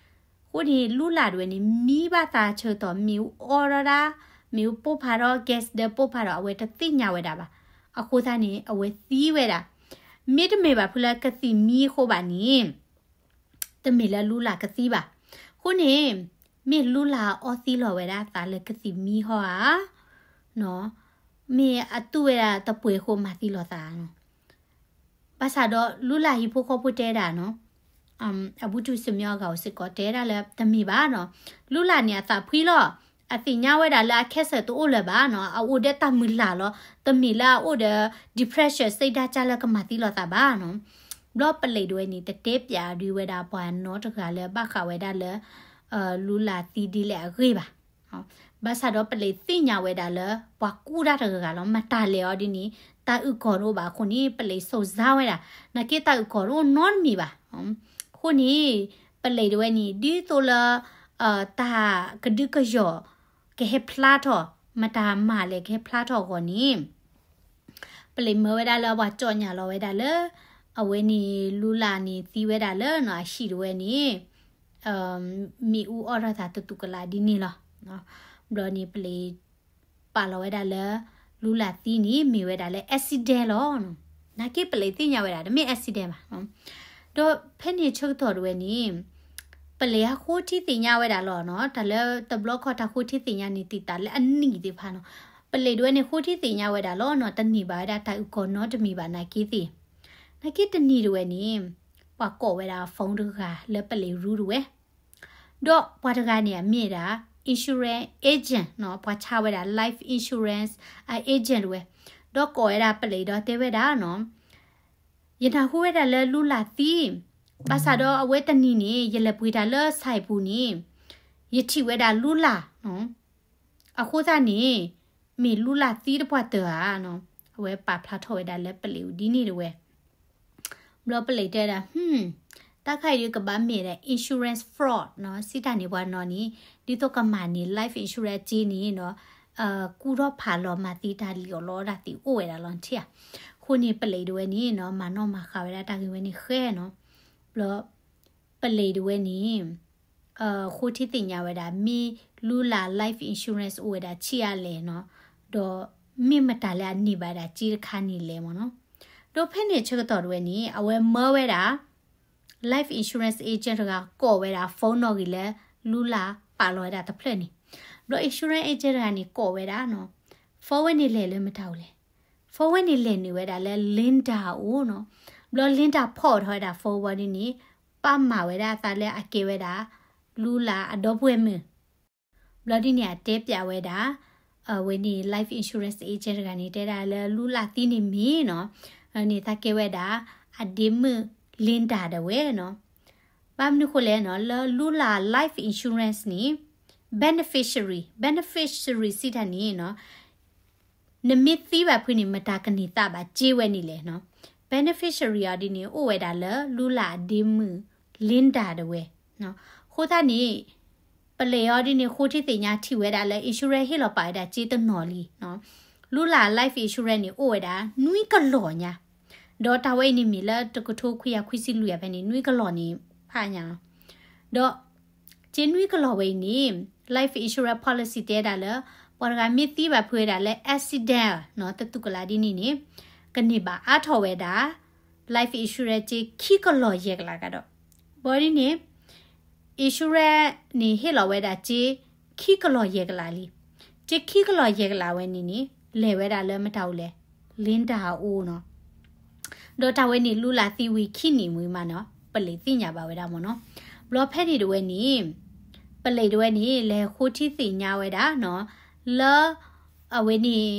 အဃိန့ၣ် လူလၢ်တဝဲန့ၣ် မံဘၣ်သးဆၢကတီၢ် မ့ၣ်အူအီၣ်ထီၣ်ဒၣ်, မ့ၣ်အူပိၢ်ဖးထီၣ် gas ဒီးပိၢ်ဖးထီၣ် အဝဲတသ့ၣ်ညါဝဲဒၣ်ဘၣ်. အဃိသတးန့ၣ် အဝဲသံဝဲဒၣ်. မ့တမ့ၢ်ဘၣ်ဖုလၢကသံၣ်မံအဃိဘၣ်န့ၣ် တမ့ၢ်လၢလူလၢ်ကသံဘၣ်. အဃိန့ၣ် မ့ၢ်လူလၢ်အီသံလီၤဝဲဒၣ်အသးလၢကသံၣ်မံဟီဧါ, မ့ၢ်အတူၢ်ဝဲဒၣ်တပှဲၤအဃိမၤသံလီၤသးနီၤ. ဘၣ်ဆၣ်ဒီးလူလၢ်ဟံၣ်ဖိဃီဖိတဲဒၣ်နီၤ, အဘူးတူၢ်စံၣ်ညီၣ်အဂၤအိၣ်စ့ၢ်ကီးတဲဒၣ်လၢတမ့ၢ်ဘၣ်နီၤ. လူလၢ်န့ၣ်အသးဖှံလီၤ. အသ့ၣ်ညါဝဲဒၣ်လၢအ cancer တအိၣ်လၢၤဘၣ်နီၤ. အအိၣ်ဒီးတၢ်မုၢ်လၢ်လီၤ. တမ့ၢ်လၢအအိၣ်ဒီး depression စိတ်ဓာတ်ကျလၢကမၤသံလီၤသးဘၣ်နီၤ. ဘျီပလံးတဝဲန့ၣ် တတဲပၠးဒုးဝဲဒၣ်ပှၤနီတဂၤလၢဘၣ်ဃးဝဲဒၣ်လၢ လူလၢ်သံဒ်လဲၣ်အဂ့ၢ်ဘၣ်. ဘၣ်ဆၣ်ဒီးပလံးသ့ၣ်ညါဝဲဒၣ်လၢ ပှၤကူၣ်တၢ်တဂၤဂၤလီၤ. မတၤလဲၣ်အီၤဒ်န့ၣ် တၢ်အုၣ်ကီၤတအိၣ်ဘၣ်အဃိန့ၣ် ပလံးစိာ်စါဝဲဒၣ်. နာ်က့တၢ်အုၣ်ကီၤတအိၣ်နီတမံၤဘၣ်. အဃိန့ၣ် ပလံးတဝဲန့ၣ် ဒ်သိးလၢ တၢ်ကဒုကယီၤ ကဟဲဖျါထီၣ်, မတၤမၤလဲၣ်ကဟဲဖျါထီၣ်အဂီၢ်န့ၣ် ပလံးမၢဝဲဒၣ်လၢပှၤကၠီၣ်ညါလီၤဝဲဒၣ်လၢ အဝဲန့ၣ်လူလၢ်န့ၣ်သံဝဲဒၣ်လၢနီၤ အဟံၣ်တဝဲန့ၣ် မ့ၣ်အူအီၣ်ထီၣ်သးတတူၢ်ကလာ်ဒ်န့ၣ်လီၤ. ဘျီန့ၣ်ပလံးပာ်လီၤဝဲဒၣ်လၢ လူလၢ်သံန့ၣ် မ့ၢ်ဝဲဒၣ်လၢ accident လီၤ. နာ်က့ပလံးသ့ၣ်ညါဝဲဒၣ် တမ့ၢ် accident ဘၣ်. ဒီးဖဲန့ၣ်ဆၢကတီၢ်တဝဲန့ၣ် ပလံးဟးဃိထံသ့ၣ်ညါဝဲဒၣ်လီၤနီၤ. တၢ်လၢတဘျီခီၣ်တၢ်ဃိထံသ့ၣ်ညါန့ၣ် တံာ်တာ်လၢအနံၣ်သ့ၣ်တဖၣ်နီၤ. ပလံးတဝဲန့ၣ် ဃိထံသ့ၣ်ညါဝဲဒၣ်လီၤနီၤ. တန့ၢ်ဘၣ်ဝဲဒၣ်တၢ်အုၣ်ကီၤနီတမံၤဘၣ်နာ်က့သ့ၣ်. နာ်က့တနံၤတဝဲန့ၣ် ပှၤကိးဝဲဒၣ် phone တဂၤလၢပလံးရူတဝဲ ဒီးပှၤတဂၤန့ၣ် အမ့ၢ်ဒၣ် insurance agent နီၤ, ပှၤဆါဝဲဒၣ် life insurance အ agent တဝဲ, ဒီးကိးဝဲဒၣ်ပလံးဒီးတဲဝဲဒၣ်နီၤ, ယနၢ်ဟူဝဲဒၣ်လၢလူလၢ်သံ, ဘၣ်ဆၣ်ဒီးအဝဲတနံၤန့ၣ် ယလဲၤပှ့ၤတၢ်လၢ site ပူၤန့ၣ် ယထံၣ်ဝဲဒၣ်လူလၢ်နီၤ, အဃိသတးန့ၣ် မ့ၢ်လူလၢ်သံတပှၢ်တၢၢ်ဧါနီၤ, အဝဲပာ်ဖျါထီၣ်ဝဲဒၣ်လၢပလံးအူဒ်န့ၣ်တဝဲ ဘျီပလံးတဲဒၣ် ဟူ, တၢ်ခါအံၤဒုးကဘၣ်မ့ၢ်ဒၣ် insurance fraud နီၤ, စံးတၢ်န့ၣ်ပှၤနီၤန့ၣ် ဒ်သိးကမၤန့ၢ် life insurance က့န့ၣ်နီၤ, ကူၣ်ထီၣ်ဖးလီၤမၤသံတၢ်လံၣ်အီၣ်လီအီၣ်တၢ်သ့ၣ်အိၣ်ဝဲဒၣ်လီၤထံၣ်ဧါ. အဃိန့ၣ် ပလံးတဝဲန့ၣ်နီၤ မၤနီၣ်မၤဃါဝဲဒၣ်တၢ်ဂ့ၢ်ဝဲန့ၣ်ဃဲနီၤ, ဘျီ ပလံးတဝဲန့ၣ် ဃိထံသ့ၣ်ညါဝဲဒၣ် မ့ၢ်လူလၢ် life insurance အိၣ်ဝဲဒၣ်ဆံးအါလဲၣ်နီၤ, ဒီးမ့ၢ်မတၤလၢအန့ၢ်ဘၣ်ဒၣ်စ့တခါန့ၣ်လဲၣ်မ့ၢ်နီၤ. ဒီးဖဲန့ၣ်ဆၢကတီၢ်တဝဲန့ၣ် အဝဲမၢဝဲဒၣ် life insurance agent တဂၤကိးဝဲဒၣ် phone နီၣ်ဂံၢ်လၢ လူလၢ်ပာ်လီၤဝဲဒၣ်တဖျၢၣ်န့ၣ်, ဘျီ insurance agent တဂၤန့ၣ်ကိးဝဲဒၣ်နီၤ, phone ဝဲန့ၣ်လဲၤလၢမတၤအူလဲၣ်, phone ဝဲန့ၣ်လဲၤနုာ်ဝဲဒၣ်လၢ Linda အအိၣ်နီၤ, ဘျီ Linda ဖီၣ်ထီၣ်ဝဲဒၣ် phone ဝဲဒၣ်န့ၣ် ပာ်မၤဝဲဒၣ်အသးလၢအကဲဝဲဒၣ် လူလၢ်အဒီပုၢ်ဝဲၢ်မုၣ် ဘျီဒ်န့ၣ် အတဲပျးဝဲဒၣ် အဝဲန့ၣ် life insurance agent တဂၤန့ၣ် တဲဒၣ်လၢ Lula သံန့ၣ်မ့ၢ်နီၤ, န့ၣ်သးကဲဝဲဒၣ် အဒ့မုၣ် Linda ဒၣ်ဝဲနီၤ. ဘၣ်မနုၤဃိလဲၣ်နီၤ, လၢ Lula life insurance န့ၣ် beneficiary, beneficiary စံးတၢ်န့ၣ်နီၤ, နမ့ၢ်သံဘၣ်ဖုန့ၣ် မတၤကန့ၢ်သးဘၣ်စ့ဝဲန့ၣ်လဲၣ်နီၤ. Beneficiary အီၤဒ်န့ၣ် အိၣ်ဝဲဒၣ်လၢ Lula အဒ့မုၣ် Linda ဒၣ်ဝဲနီၤ. အဃိသတးန့ၣ် ပလံးအီၤဒ်န့ၣ် ဃိထံသ့ၣ်ညါထံၣ်ဝဲဒၣ်လၢ insurance ဟ့ၣ်လီၤပာ်ဝဲဒၣ်စ့တနီၤလံနီၤ. Lula life insurance န့ၣ် အိၣ်ဝဲဒၣ် နွံကလီၢ်ညါ, ဒီးတၢ်ဝဲအံၤန့ၣ်မ့ၢ်လၢ တကထိခွံကယၤခွံဆံလွံၢ်အဖဲန့ၣ် နွံကလီၢ်န့ၣ် ဖးညါလီၤ. ဒီး စ့နွံကလီၢ်ဝဲအံၤန့ၣ် life insurance policy တဲဒၣ်လၢ ပှၤတဂၤမ့ၢ်သံဘၣ်ဖုဝဲဒၣ်လၢ accident နီၤ, တသူၣ်ကလးဒ်န့ၣ်န့ၣ် ကန့ၢ်ဘၣ်အါထီၣ်ဝဲဒၣ် life insurance စ့ခံကလီၢ်ယဲၢ်ကလးကဒီး. ဘၣ်ဒ်န့ၣ် insurance န့ၣ် ဟ့ၣ်လီၤဝဲဒၣ်စ့ခံကလီၢ်ယဲၢ်ကလးလံ. စ့ခံကလီၢ်ယဲၢ်ကလးဝဲန့ၣ်န့ၣ် လဲၤဝဲဒၣ်လၢမတၤအိၣ်လဲၣ်, Linda အအိၣ်နီၤ. ဒီးတၢ်ဝဲန့ၣ် Lula သံဝံၤခံနံၣ်မုၢ်မးနီၤ, ပလံးသ့ၣ်ညါဘၣ်ဝဲဒၣ်မ့ၢ်နီၤ. ဘျီဖဲန့ၣ်ဒၣ်ဝဲန့ၣ် ပလံးဒၣ်ဝဲန့ၣ် လဲၤဃိထံသ့ၣ်ညါဝဲဒၣ်နီၤ, လၢ အဝဲန့ၣ်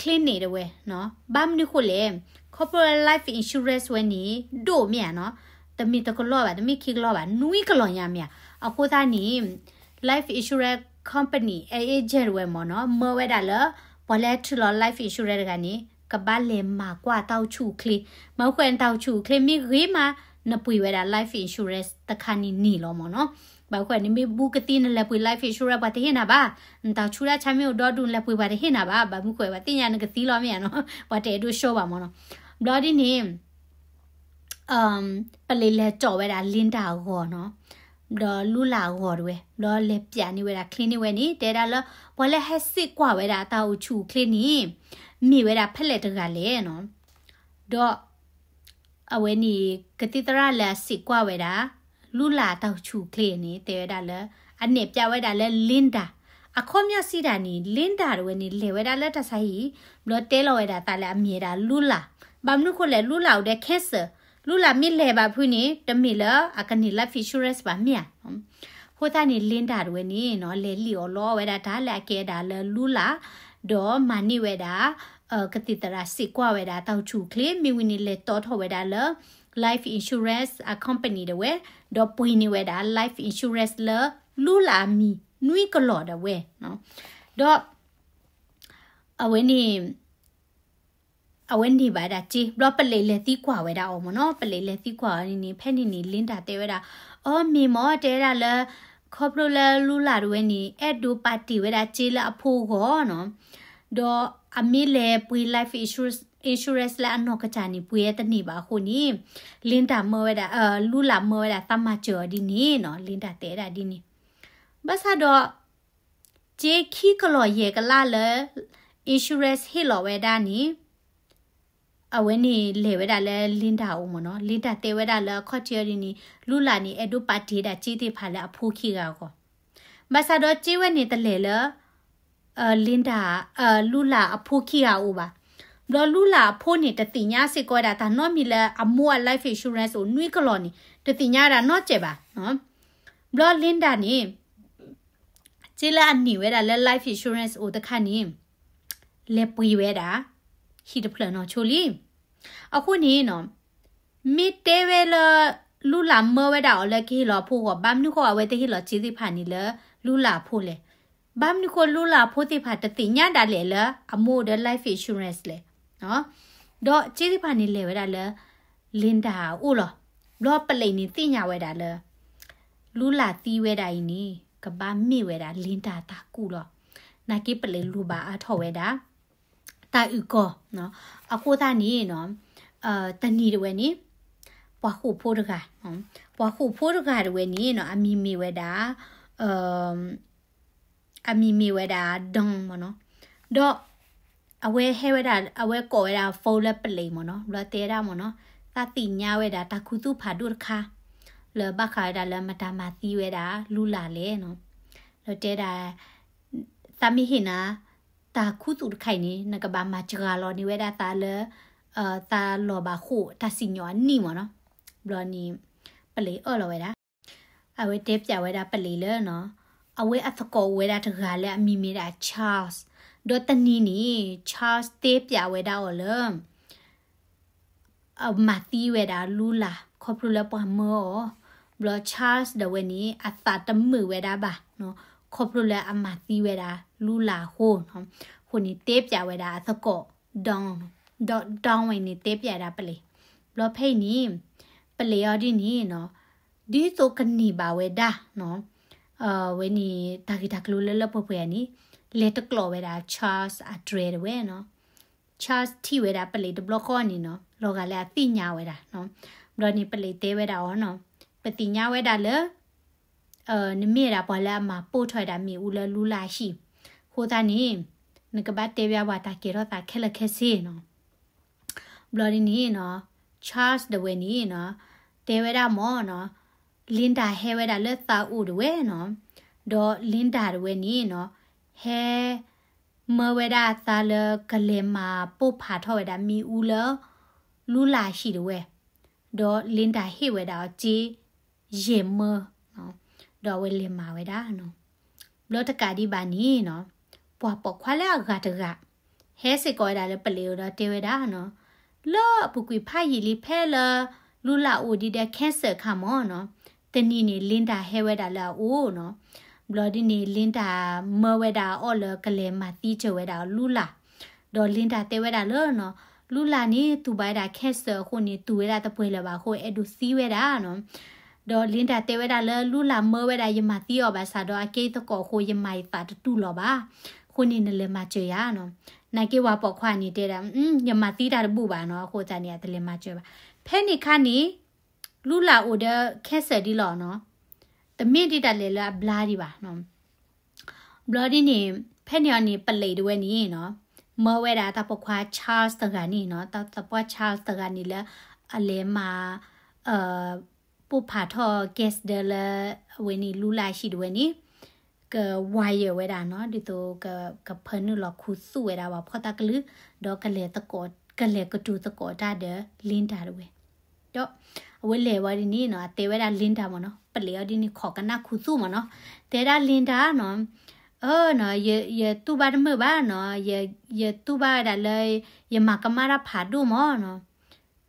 clinic ဒၣ်ဝဲနီၤ. ဘၣ်မနုၤဃိလဲၣ်, ခီဖျိလၢ life insurance ဝဲန့ၣ် ဒိၣ်မ့ၢ်ဧါနီၤ, တမ့ၢ်တကလီၢ်ဘၣ်, တမ့ၢ်ခံကလီၢ်ဘၣ်, နွံကလီၢ်ညါမ့ၢ်ဧါ. အဃိသတးန့ၣ် life insurance company agent ဒၣ်ဝဲမ့ၢ်နီၤ, မၢဝဲဒၣ်လၢ ပှၤလၢထုးလီၤ life insurance တဂၤန့ၣ် ကဘၣ်လဲၤမၤကွၢ်တၢ်အိၣ်ဆူၣ်အိၣ်ချ့, မ့ၢ်ဃိန့ၣ် တၢ်အိၣ်ဆူၣ်အိၣ်ချ့မ့ၢ်ဂ့ၤမး နပှ့ၤဝဲဒၣ် life insurance တခါန့ၣ်န့ၣ်လီၤမ့ၢ်နီၤ. ဘၣ်မနုၤဃိန့ၣ် မ့ၢ်ဘူးကသံနလဲၤပှ့ၤ life insurance ပှၤတဟ့ၣ်နၤဘၣ်, နတၢ်အိၣ်ဆူၣ်တၢ်ဆါမ့ၢ်အိၣ်ဒီဒူၣ် နလဲၤပှ့ၤပှၤတဟ့ၣ်နၤဘၣ်, ဘၣ်မနုၤဃိ ပှၤသ့ၣ်ညါနကသံလီၤမ့ၢ်ဧါနီၤ, ပှၤတအဲၣ်ဒိးဆှၢဘၣ်မ့ၢ်နီၤ. ဘျီဒ်န့ၣ် ပလံးလဲၤစိာ်ဝဲဒၣ် Linda အဂီၤနီၤ, ဒီး Lula အဂီၤဒၣ်ဝဲ, ဘျီလဲၤပျးန့ၢ်ဝဲဒၣ် clinic ဝဲန့ၣ် တဲဒၣ်လၢ ပှၤလၢဟဲစ့ၢ်ကွၢ်ဝဲဒၣ်တၢ်အိၣ်ဆူၣ်အိၣ်ချ့န့ၣ် မ့ၢ်ဝဲဒၣ်ဖဲလဲၣ်တဂၤလဲၣ်နီၤ. ဒီး အဝဲန့ၣ် ကသံၣ်သရၣ်လၢအစ့ၢ်ကွၢ်ဝဲဒၣ် Lula တၢ်အိၣ်ဆူၣ်အိၣ်ချ့န့ၣ် တဲဝဲဒၣ်လၢ အနဲၣ်ပျးဝဲဒၣ်လၢ Linda, အခီပညီစံးတၢ်န့ၣ် Linda ဒၣ်ဝဲန့ၣ် လဲၤဝဲဒၣ်လၢတၢ်ဆါဟံၣ်, ဘျီတဲလီၤဝဲဒၣ်သးလၢအမံၤဝဲဒၣ် Lula, ဘၣ်မနုၤဃိလဲၣ် Lula အိၣ်ဒီး cancer, Lula မ့ၢ်လဲၤဘၣ်ဖုန့ၣ် တမ့ၢ်လၢအကန့ၢ် life insurance ဘၣ်မ့ၢ်ဧါ. အဃိသတးန့ၣ် Linda ဒၣ်ဝဲန့ၣ်နီၤ လဲၤလံၣ်အီၣ်လီအီၣ်ဝဲဒၣ်တၢ်လၢအကဲဒၣ်လၢ Lula, ဒီးမၤန့ၢ်ဝဲဒၣ် ကသံၣ်သရၣ်စ့ၢ်ကွၢ်ဝဲဒၣ်တၢ်အိၣ်ဆူၣ်အိၣ်ချ့, မ့ၢ်ဝံၤန့ၣ် လဲၤတီထီၣ်ဝဲဒၣ်လၢ life insurance အ company ဒၣ်ဝဲ, ဒီးပှ့ၤန့ၢ်ဝဲဒၣ် life insurance လၢ Lula အမံၤ နွံကလီၢ်ဒၣ်ဝဲနီၤ. ဒီး အဝဲန့ၣ် အဝဲန့ၢ်ဘၣ်ဒၣ်စ့, ဘျီပလံးလဲၤသံကွၢ်ဝဲဒၣ်အီၤမ့ၢ်နီၤ, ပလံးလဲၤသံကွၢ်အီၤန့ၣ်န့ၣ် ဖဲန့ၣ်န့ၣ် Linda တဲဝဲဒၣ်, အီ မ့ၢ်မ့ၢ်တဲဝဲဒၣ်လၢ ခီဖျိလၢ Lula ဒၣ်ဝဲန့ၣ် အဲၣ်ဒိးပာ်တ့ၢ်ဝဲဒၣ်စ့လၢအဖိဂီၢ်နီၤ, ဒီးအမ့ၢ်လဲၤပှ့ၤ life insurance, insurance လၢအနီၢ်ကစၢ်န့ၣ် ပှ့ၤတန့ၢ်ဘၣ်အဃိန့ၣ် Linda မၢဝဲဒၣ်, Lula မၢဝဲဒၣ်သးမၤစၢၤအီၤဒ်န့ၣ်နီၤ, Linda တဲဒၣ်ဒ်န့ၣ်. ဘၣ်ဆၣ်ဒီး စ့ခံကလီၢ်ယဲၢ်ကလးလၢ insurance ဟ့ၣ်လီၤဝဲဒၣ်န့ၣ် အဝဲန့ၣ်လဲၤဝဲဒၣ်လၢ Linda အအိၣ်မ့ၢ်နီၤ, Linda တဲဝဲဒၣ်လၢအခီၣ်ထံးအီၤဒ်န့ၣ် Lula န့ၣ် အဲၣ်ဒိးပာ်တ့ၢ်ဒၣ်စ့သ့ၣ်တဖၣ်လၢအဖိခံဂၤအဂီၢ်, ဘၣ်ဆၣ်ဒီးစ့ဝဲန့ၣ်တလဲၤလၢ Linda, Lula အဖိခံဂၤအအိၣ်ဘၣ်. ဘျီ Lula အဖိန့ၣ် တသ့ၣ်ညါစ့ၢ်ကီးဝဲဒၣ်တၢ်နီတမံၤလၢအမိၢ်အ life insurance အိၣ်နွံကလီၢ်န့ၣ် တသ့ၣ်ညါဝဲဒၣ်နီတစဲးဘၣ်. ဘျီ Linda န့ၣ် စ့လၢအန့ၢ်ဝဲဒၣ်လၢ life insurance အိၣ်တခါန့ၣ် လဲၤပှ့ၤဝဲဒၣ် ဟံၣ်တဖျၢၣ်နီၢ်ဆိလံ. အဃိန့ၣ်နီၤ, မ့ၢ်တဲဝဲလၢ Lula မၢဝဲဒၣ်အီၤလၢကဟ့ၣ်လီၤအဖိဂီၢ်, ဘၣ်မနုၤဃိအဝဲတဟ့ၣ်လီၤစ့သ့ၣ်တဖၣ်န့ၣ်လၢ Lula အဖိလဲၣ်. ဘၣ်မနုၤဃိ Lula အဖိသ့ၣ်တဖၣ်တသ့ၣ်ညါဒၣ်လဲာ်လၢအမိၢ်အိၣ်ဒီး life insurance လဲၣ်. ဒီးစ့သ့ၣ်တဖၣ်န့ၣ်လဲၤဝဲဒၣ်လၢ Linda အအိၣ်လီၤ. ဘျီပလံးန့ၣ်သ့ၣ်ညါဝဲဒၣ်လၢ Lula သံဝဲဒၣ်အံၤန့ၣ် ကဘၣ်မ့ၢ်ဝဲဒၣ် Linda တၢ်ကူၣ်လီၤ. နာ်က့ပလံးလူၤဘၣ်အါထီၣ်ဝဲဒၣ် တၢ်အုၣ်ကီၤနီၤ. အဃိသတးန့ၣ်နီၤ, တနံၤဒၣ်ဝဲန့ၣ် ပှၤဃိာ်ဖိတဂၤ, ပှၤဃိာ်ဖိတဂၤဒၣ်ဝဲန့ၣ်နီၤ အမံၤမ့ၢ်ဝဲဒၣ် အမံၤမ့ၢ်ဝဲဒၣ် Don မ့ၢ်နီၤ. ဒီးအဝဲဟဲဝဲဒၣ် အဝဲကိးဝဲဒၣ် phone လၢပလံးမ့ၢ်နီၤ, ဘျီတဲဒၣ်မ့ၢ်နီၤ, သးသ့ၣ်ညါဝဲဒၣ်တၢ်ခူသူၣ်ဖးဒိၣ်တခါ လၢဘၣ်ဃးဝဲဒၣ်လၢမတၤမၤသံဝဲဒၣ် Lula လဲၣ်နီၤ. ဒီးတဲဒၣ် သးမ့ၢ်ဟ့ၣ်နၤ တၢ်ခူသူၣ်တခါအံၤန့ၣ် နကဘၣ်မၤစှၤလီၤန့ၢ်ဝဲဒၣ်သးလၢ သးလီၤဘၣ်ဃိာ်တၢ်စံၣ်ညီၣ်အနံၣ်မ့ၢ်နီၤ. ဘျီန့ၣ် ပလံးအၢၣ်လီၤဝဲဒၣ်, အဝဲတဲပျးဝဲဒၣ်ပလံးလၢနီၤ, အဝဲအသကိးအိၣ်ဝဲဒၣ်တဂၤလၢအမံၤမ့ၢ်ဒၣ် Charles, ဒီးတနံၤန့ၣ် Charles တဲပျးဝဲဒၣ်အီၤလၢ အမၤသံဝဲဒၣ်လူလၢ် ခီဖျိလၢပှၤမၢအီၤ, ဘျီ Charles ဒၣ်ဝဲန့ၣ် အသးတမုာ်ဝဲဒၣ်ဘၣ်နီၤ, ခီဖျိလၢအမၤသံဝဲဒၣ်လူလၢ်အဃိနီၤ, အဃိန့ၣ်တဲပျးဝဲဒၣ်အသကိး Don, ဒီး Don ဝဲန့ၣ်တဲပျးဒၣ်ပလံး, ဘျီဖဲအံၤန့ၣ် ပလံးအီၤဒ်န့ၣ်နီၤ, ဒ်သိးကန့ၢ်ဘၣ်ဝဲဒၣ်နီၤ, ဝဲန့ၣ် တၢ်ဂ့ၢ်တၢ်ကျိၤလၢလၢပှဲၤပှဲၤန့ၣ် လဲၤတကျိးဝဲဒၣ် Charles အတြဲၤဒၣ်ဝဲနီၤ, Charles ထံၣ်ဝဲဒၣ်ပလံးတဘျီဃီန့ၣ်နီၤ, လီၤဂာ်လၢအသ့ၣ်ညါဝဲဒၣ်နီၤ, ဘျီန့ၣ်ပလံးတဲဝဲဒၣ်အီၤနီၤ, ပသ့ၣ်ညါဝဲဒၣ်လၢ နမ့ၢ်ဝဲဒၣ်ပှၤလၢအမၤပိၢ်ထီၣ်ဝဲဒၣ်မ့ၣ်အူလၢလူလၢ်အဟံၣ်, အဃိသတးန့ၣ် နကဘၣ်တဲဘၣ်ပှၤတၢ်ကဲထီၣ်သးခဲလၢာ်ခဲဆ့နီၤ. ဘျီဒ်န့ၣ်နီၤ, Charles ဒၣ်ဝဲန့ၣ်နီၤ, တဲဝဲဒၣ်မ့ၢ်နီၤ, Linda ဟဲဝဲဒၣ်လၢသးအိၣ်ဒၣ်ဝဲနီၤ, ဒီး Linda ဒၣ်ဝဲန့ၣ်နီၤ, ဟဲ မၢဝဲဒၣ်အသးလၢကလဲၤမၤပိၢ်ဖးထီၣ်ဝဲဒၣ်မ့ၣ်အူလၢ လူလၢ်အဟံၣ်ဒၣ်ဝဲ, ဒီး Linda ဟ့ၣ်ဝဲဒၣ်အီၤစ့ ယဲၢ်မၢ, ဒီးအဝဲလဲၤမၤဝဲဒၣ်နီၤ. ဘျီတကးဒံးဘၣ်န့ၣ်နီၤ, ပှၤပိာ်ခွါလၢအဂၤတဂၤ ဟဲစ့ၢ်ကီးဝဲဒၣ်လၢပလံးအအိၣ်ဒီးတဲဝဲဒၣ်နီၤ, လၢအပူၤကွံာ်ဖးယံာ်လံ ဖဲလၢ လူလၢ်အိၣ်ဒံးဒီး cancer အခါမ့ၢ်နီၤ, တနံၤန့ၣ် Linda ဟဲဝဲဒၣ်လၢအအိၣ်နီၤ. ဘျီဒ်န့ၣ် Linda မၢဝဲဒၣ်အီၤလၢကလဲၤမၤသံစၢၤဝဲဒၣ်လူလၢ်, ဒီး Linda တဲဝဲဒၣ်လၢနီၤ, လူလၢ်န့ၣ် တူၢ်ဘၣ်ဝဲဒၣ် cancer အဃိန့ၣ် တူၢ်ဝဲဒၣ်တပှဲၤလၢၤဘၣ်အဃိ အဲၣ်ဒိးသံဝဲဒၣ်နီၤ. ဒီး Linda တဲဝဲဒၣ်လၢ လူလၢ်မၢဝဲဒၣ် ယမၤသံအီၤဘၣ်ဆၣ်ဒီး အကဲသကိးအဃိ ယမၤယသးတတူၢ်လီၤဘၣ်. အဃိန့ၣ် နလဲၤမၤစၢၤယၤနီၤ. နာ်က့ပှၤပိာ်ခွါန့ၣ်တဲဒၣ် ယမၤသံတၢ်တဘူၣ်ဘၣ်နီၤ, အဃိသတးန့ၣ် အတလဲၤမၤစၢၤဘၣ်. ဖဲန့ၣ်အခါန့ၣ် လူလၢ်အိၣ်ဒီး cancer ဒ်လီၤနီၤ. တမ့ၢ်ဒ်တၢ်လဲၤလၢအဘျါဒံးဘၣ်နီၤ. ဘျီဒ်န့ၣ် ဖဲန့ၣ်အီၤန့ၣ် ပလံးဒၣ်ဝဲန့ၣ်နီၤ, မၢဝဲဒၣ်တၢ်ပိာ်ခွါ Charles တဂၤန့ၣ်နီၤ, တၢ်ပိာ်ခွါ Charles တဂၤန့ၣ်လၢ အလဲၤမၤ ပိၢ်ဖးထီၣ် gas ဒီးလၢ အဝဲန့ၣ် လူလၢ်ဟံၣ်ဒၣ်ဝဲန့ၣ် က wire ဝဲဒၣ်နီၤ, ဒ်သိးက ကဖၢနုာ်လီၤခူသူၣ်ဝဲဒၣ်ပှၤဖီၣ်တၢ်ကလုၢ်, ဒီးကလဲၤသကိး ကလဲၤကတိၤသကိးတၢ်ဒီး Linda ဒၣ်ဝဲ. ဒီး အဝဲလဲၤဝဲဒ်န့ၣ်နီၤ, အတဲဝဲဒၣ် Linda မ့ၢ်နီၤ, ပလံးအီၤဒ်န့ၣ် ခိးကနၣ်ခူသူၣ်မ့ၢ်နီၤ, တဲဒၣ် Linda နီၤ, အၢနီၤ, ယတူၢ်ဘၣ်တမုာ်ဘၣ်နီၤ, ယတူၢ်ဘၣ်ဝဲဒၣ်လၢ ယမၤကမၣ်တၢ်ဖးဒိၣ်မ့ၢ်နီၤ.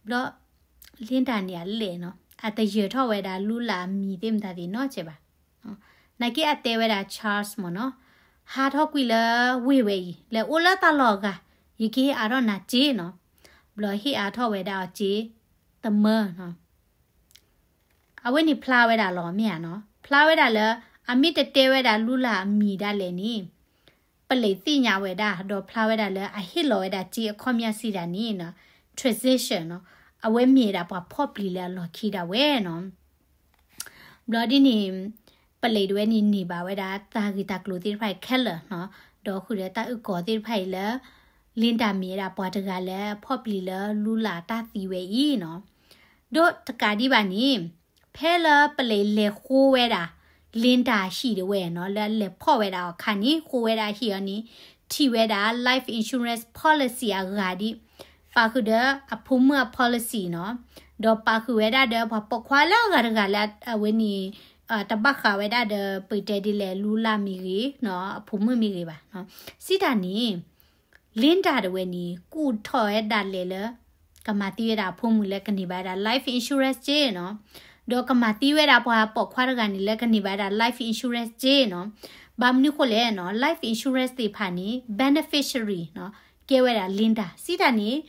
ဘျီ Linda န့ၣ်အလဲၣ်နီၤ, အတယၢၤထီၣ်ဝဲဒၣ်လူလၢ်အမံၤသ့ၣ်မတၤသ့ၣ်နီတစဲးဘၣ်. နာ်က့အတဲဝဲဒၣ် Charles မ့ၢ်နီၤ, ဟးထီၣ်ကွံာ်လၢဝ့ၢ်ဝဲအံၤ, လဲၤအိၣ်လၢတၢ်လီၢ်အဂၤ, ယကဟ့ၣ်အါထီၣ်နၤစ့နီၤ. ဘျီဟ့ၣ်အါထီၣ်ဝဲဒၣ်အီၤစ့ တမၢနီၤ. အဝဲန့ၣ်ဖျါဝဲဒၣ်လီၤမ့ၢ်ဧါနီၤ, ဖျါဝဲဒၣ်လၢ အမ့ၢ်တတဲဝဲဒၣ်လူလၢ်အမံၤဒၣ်လဲာ်န့ၣ် ပလံးသ့ၣ်ညါဝဲဒၣ်, ဒီးဖျါဝဲဒၣ်လၢအဟ့ၣ်လီၤဝဲဒၣ်စ့အခီပညီစံးဒၣ်န့ၣ်နီၤ, transition နီၤ, အဝဲမ့ၢ်ဝဲဒၣ်ပှၤဖီၣ်ပျံၤလၢအလီၢ်ခံဒၣ်ဝဲနီၤ. ဘျီဒ်န့ၣ် ပလံးဒၣ်ဝဲန့ၣ်န့ၢ်ဘၣ်ဝဲဒၣ်တၢ်ဂ့ၢ်တၢ်ကျိၤသ့ၣ်တဖၣ်အံၤခဲလၢာ်နီၤ, ဒီးဃုာ်ဒီးတၢ်အုၣ်ကီၤသ့ၣ်တဖၣ်အံၤလၢ Linda မ့ၢ်ဝဲဒၣ်ပှၤတဂၤလၢဖီၣ်ပျံၤလၢလူလၢ်တၢ်သံဝဲအံၤနီၤ. ဒီးတကးဒံးဘၣ်န့ၣ် ဖဲလၢပလံးလဲၤဃိဝဲဒၣ် Linda ဟံၣ်ဒၣ်ဝဲနီၤ, လၢလဲၤဖီၣ်ဝဲဒၣ်အခါန့ၣ် ဃိဝဲဒၣ်ဟံၣ်အီၤန့ၣ် ထံၣ်ဝဲဒၣ် life insurance policy အဂၤဒ် ပာ်ဃုာ်ဒီးအဖိမုၣ်အ policy နီၤ, ဒီးပာ်ဃုာ်ဝဲဒၣ်ဒီးပှၤပိာ်ခွါလၢအဂၤတဂၤလၢအဝဲန့ၣ် တဘၣ်ဃးဝဲဒၣ်ဒီး ပတဲဒ်လဲၣ် လူလၢ်မ့ၢ်ဂ့ၤနီၤ, အဖိမုၣ်မ့ၢ်ဂ့ၤဘၣ်နီၤ. စံးတၢ်န့ၣ် Linda ဒၣ်ဝဲန့ၣ် ကူၣ်ထီၣ်ဝဲဒၣ်လဲာ်လၢ ကမၤသံဝဲဒၣ်အဖိမုၣ်လၢကန့ၢ်ဘၣ်ဝဲဒၣ် life insurance စ့နီၤ, ဒီးကမၤသံဝဲဒၣ်ပှၤပိာ်ခွါတဂၤန့ၣ်လၢကန့ၢ်ဘၣ်ဝဲဒၣ် life insurance စ့နီၤ. ဘၣ်မနုၤဃိလဲၣ်နီၤ, life insurance သ့ၣ်တဖၣ်န့ၣ် beneficiary နီၤ, ကဲဝဲဒၣ် Linda စံးတၢ်န့ၣ်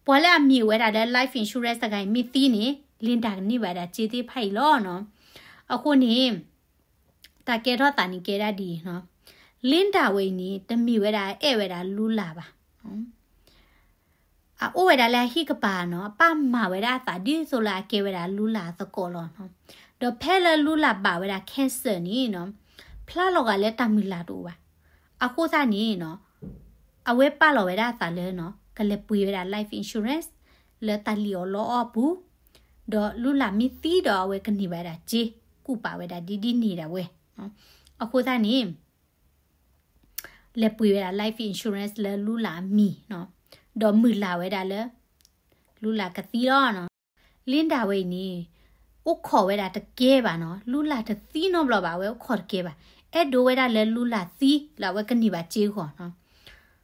ပှၤလၢအမံၤအိၣ်ဝဲဒၣ်လၢ life insurance တဂၤအံၤမ့ၢ်သံန့ၣ် Linda ကန့ၢ်ဘၣ်ဝဲဒၣ်စ့သ့ၣ်တဖၣ်အံၤလီၤနီၤ. အဃိန့ၣ် တၢ်ကဲထီၣ်သးန့ၣ်ကဲဒၣ်ဒ်အံၤနီၤ, Linda ဝဲအံၤန့ၣ် တမ့ၢ်ဝဲဒၣ်အဲၣ်ဝဲဒၣ်လူလၢ်ဘၣ်. အအိၣ်ဝဲဒၣ်လၢအဟံၣ်ကပၤနီၤ, အပၢ်မၤဝဲဒၣ်အသးဒ်သိးလၢအကဲဝဲဒၣ်လူလၢ်အသကိးလီၤနီၤ. ဒီးဖဲလၢလူလၢ်ဘၣ်ဝဲဒၣ် cancer န့ၣ်နီၤ, ဖျါလီၤဂာ်လၢတၢ်မုၢ်လၢ်တအိၣ်ဘၣ်. အဃိသတးန့ၣ်နီၤ, အဝဲပာ်လီၤဝဲဒၣ်အသးလၢနီၤ, ကလဲၤပှ့ၤဝဲဒၣ် life insurance လၢတၢ်လံၣ်အီၣ်လီအီၣ်အပူၤ, ဒီးလူလၢ်မ့ၢ်သံဒီးအဝဲကန့ၢ်ဘၣ်ဝဲဒၣ်စ့ ကူၣ်ပာ်ဝဲဒၣ်ဒ်ဒ်န့ၣ်ဒၣ်ဝဲ. အဃိသတးန့ၣ် လဲၤပှ့ၤဝဲဒၣ် life insurance လၢလူလၢ်အမံၤနီၤ, ဒီးမုၢ်လၢ်ဝဲဒၣ်လၢ လူလၢ်ကသံလီၤနီၤ. Linda ဝဲအံၤန့ၣ် အိၣ်ခိးဝဲဒၣ်တကဲဘၣ်နီၤ, လူလၢ်တသံနီတဘျီဘၣ်, အဝဲအိၣ်ခိးတကဲဘၣ်. အဲၣ်ဒိးဝဲဒၣ်လၢ Lula သံလၢအဝဲကန့ၢ်ဘၣ်စ့အဂီၢ်နီၤ.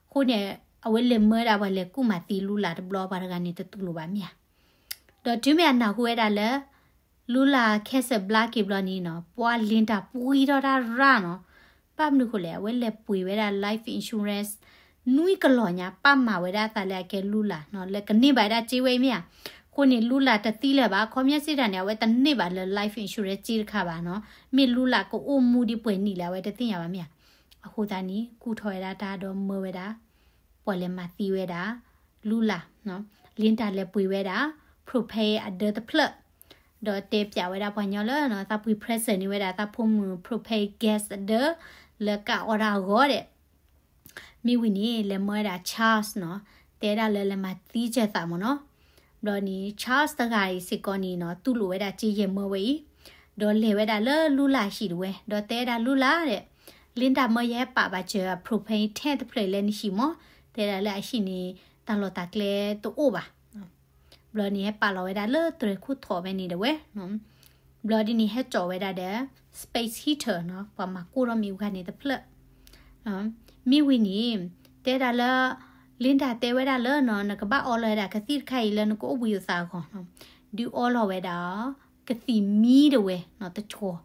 အဃိန့ၣ် အဝဲလဲၤမၢဝဲဒၣ်ပှၤလဲၤကူၣ်မၤသံ Lula တဘျီ ပှၤတဂၤန့ၣ်တတူၢ်လိာ်ဘၣ်မ့ၢ်ဧါ. ဒီးတုၤမ့ၢ်အနၢ်ဟူဝဲဒၣ်လၢ Lula ခဲစၢၣ်ဘျါက့ၤဘျီန့ၣ်နီၤ ပှၤ Linda ပှံထီၣ်တၢ်ရၣ်နီၤ. ဘၣ်မနုၤဃိလဲၣ် အဝဲလဲၤပှ့ၤဝဲဒၣ် life insurance နွံကလီၢ်ညါ ပာ်မၤဝဲဒၣ်အသးလၢအကဲ Lula နီၤ လၢကန့ၢ်ဘၣ်ဝဲဒၣ်စ့ဝဲအံၤမ့ၢ်ဧါ. အဃိန့ၣ် Lula တသံလၢၤဘၣ် ခီပညီစ့တၢ်န့ၣ် အဝဲတန့ၢ်ဘၣ်လၢ life insurance စ့တခါဘၣ်နီၤ. မ့ၢ် Lula ကအိၣ်မူဒ်ပှဲၤနံၣ်လဲၣ် အဝဲတသ့ၣ်ညါဘၣ်မ့ၢ်ဧါ. အဃိသတးန့ၣ် ကူၣ်ထီၣ်ဝဲဒၣ်တၢ်ဒီးမၢဝဲဒၣ် ပှၤလဲၤမၤသံဝဲဒၣ် Lula နီၤ. Linda လဲၤပှ့ၤဝဲဒၣ် propane အဒၢတဖျၢၣ် ဒီးတဲပၠးဝဲဒၣ်ပှၤညီလၢနီၤ သးပှ့ၤ present န့ၢ်ဝဲဒၣ်သးဖိမုၣ် propane gas အဒၢ လၢကၢ်အီၣ်တၢ်အဂီၢ်ဒဲး. မ့ၢ်ဝံၤန့ၣ် လဲၤမၢဝဲဒၣ် Charles နီၤ တဲဒၣ်လၢလဲၤမၤသံစၢၤသးမ့ၢ်နီၤ. ဘျီန့ၣ် Charles တဂၤအံၤစ့ၢ်ကီးန့ၣ်နီၤ တူၢ်လိာ်ဝဲဒၣ်စ့ယဲၢ်မၢဝဲအံၤ ဒီးလဲၤဝဲဒၣ်လၢ Lula ဟံၣ်တဝဲ ဒီးတဲဒၣ် Lula ဒဲး Linda မၢယဟဲပာ်ဘၣ်စၢၤ propane tank တဖျၢၣ်လၢနဟံၣ်မ့ၢ် တဲဒၣ်လၢအဟံၣ်န့ၣ် တၢ်လီၢ်တၢ်ကျဲတအိၣ်ဘၣ်. ဘျီန့ၣ် ဟဲပာ်လီၤဝဲဒၣ်လၢတြဲၤခိၣ်ထိးဖဲန့ၣ်တဝဲ. ဘျီဒ်န့ၣ် ဟဲစိာ်ဝဲဒၣ်ဒီး space heater နီၤ ပှၤမၤကိၢ်ထီၣ်မ့ၣ်အူခါန့ၣ်တဖျၢၣ်. မ့ၢ်ဝံၤန့ၣ် တဲဒၣ်လၢ Linda တဲဝဲဒၣ်လၢနီၤ နကဘၣ်အီလီၤဝဲဒၣ်ကသံၣ်တခါအံၤလၢနကအိၣ်ဘှံးအသးအဂီၢ်နီၤ. ဒုးအီလီၤဝဲဒၣ် ကသံၣ်မံတဝဲနီၤ တဆိး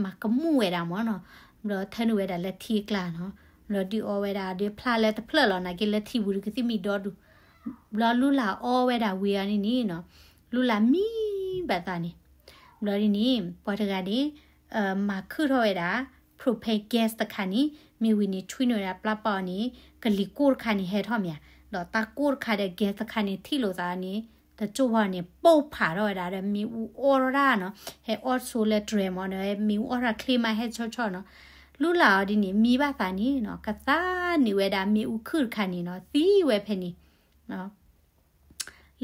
မၤကမူၣ်ဝဲဒၣ်မ့ၢ်နီၤ. ဘျီထၢနုာ်ဝဲဒၣ်လၢထံအကျါနီၤ. ဘျီဒုးအီဝဲဒၣ်ဒီးဖျါလၢတဖျၢၣ်လီၤ နာ်က့လၢထံပူၤဒီးကသံၣ်မံဒီဒူၣ်. ဘျီ Lula အီဝဲဒၣ်ဝံၤအီၤန့ၣ်နီၤ Lula မံဘၣ်သးန့ၣ်. ဘျီဒ်န့ၣ် ပှၤတဂၤန့ၣ် မၤခုၣ်ထီၣ်ဝဲဒၣ် propane gas တခါန့ၣ် မ့ၢ်ဝံၤန့ၣ် ဆွံနုာ်ဝဲဒၣ်ပျၢ်ပီၣ်အီၤန့ၣ် ကလံၤကိၢ်တခါန့ၣ်ဟဲထီၣ်မ့ၢ်ဧါ. ဒီးတၢ်ကိၢ်တခါဒီး gas တခါန့ၣ် ထံၣ်လိာ်သးန့ၣ် တစိၢ်ဘၣ်န့ၣ် ပိၢ်ဖးထီၣ်ဝဲဒၣ်ဒီးမ့ၣ်အူအီၣ်ထီၣ်တၢ်နီၤ. ဟဲအီၣ်ဆိလၢတြဲၤမ့ၢ်ဒီး မ့ၣ်အူအီၣ်ထီၣ်ချ့မးဟဲဆီဆီနီၤ. Lula အီၤဒ်န့ၣ် မံဘၣ်သးန့ၣ်နီၤ ကသါနုာ်ဝဲဒၣ်မ့ၣ်အူခုၣ်တခါန့ၣ်နီၤ သံဝဲဖဲန့ၣ်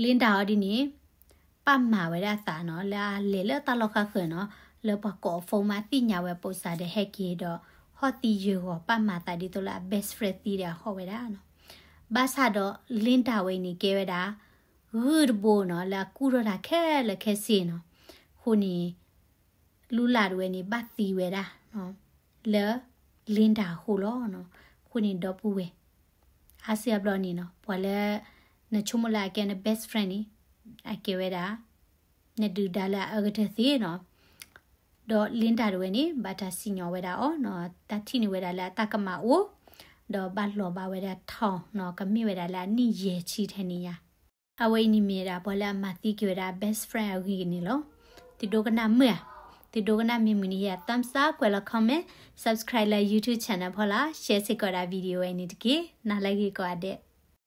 Linda အီၤဒ်န့ၣ် ပာ်မၤဝဲဒၣ်အသးနီၤ လၢအလဲၤလၢတၢ်လီၢ်ဃၣ်ဃၢၤနီၤ လၢပှၤကိးအ phone မးသ့ၣ်ညါဝဲ ပိစါ ဒီးဟဲက့ၤဒီး ဟီၣ်သံယၢၤဂီၤ ပာ်မၤသးဒ်သိးလၢအ best friend သံဒီးအဟီၣ်ဝဲဒၣ်နီၤ. ဘၣ်ဆၣ်ဒီး Linda ဝဲအံၤန့ၣ် ကဲဝဲဒၣ် ဂုၢ်တဘိနီၤ လၢအကူၣ်ထီၣ်တၢ်ခဲလၢာ်ခဲဆ့နီၤ. အဃိန့ၣ် Lula တဝဲန့ၣ် ဘၣ်သံဝဲဒၣ် လၢ Linda အဃိလီၤ. အဃိန့ၣ် ဒီပုၢ်ဝဲၢ် အါစုအါဘျီန့ၣ်နီၤ ပှၤလၢ နဆိကမိၣ်လၢအကဲန best friend န့ၣ် အကဲဝဲဒၣ် နဒုၣ်ဒါလၢအအၢကတၢၢ်သ့နီၤ. ဒီး Linda တဝဲန့ၣ် ဘၣ်တၢ်စံၣ်ညီၣ်ဝဲဒၣ်အီၤနီၤ တၢ်ထံၣ်န့ၢ်ဝဲဒၣ်လၢအတၢ်ကမၣ်အိၣ် ဒီးဘၣ်လီၤဘၣ်ဝဲဒၣ် Tom နီၤ ကမ့ၢ်ဝဲဒၣ်လၢအနံၣ်ယဲၢ်ဆံထဲန့ၣ်ယါ. အဝဲအံၤန့ၣ်မ့ၢ်ဒၣ်ပှၤလၢအမၤသံက့ၤဝဲဒၣ် best friend အဂ့ၢ်န့ၣ်လီၤ. သုဒိကနၣ်မုာ်ဧါ. သုဒိကနၣ်မ့ၢ်မုာ်န့ၣ် ဟ့ၣ် thumbs up ကွဲးလီၤ comment, subscribe လၢ YouTube channel ဖီလာ် share စ့ၢ်ကီးဒၣ် video ဝဲအံၤန့ၣ်တက့ၢ်. နၤလၢအဂ့ၤကိးဂၤဒဲး.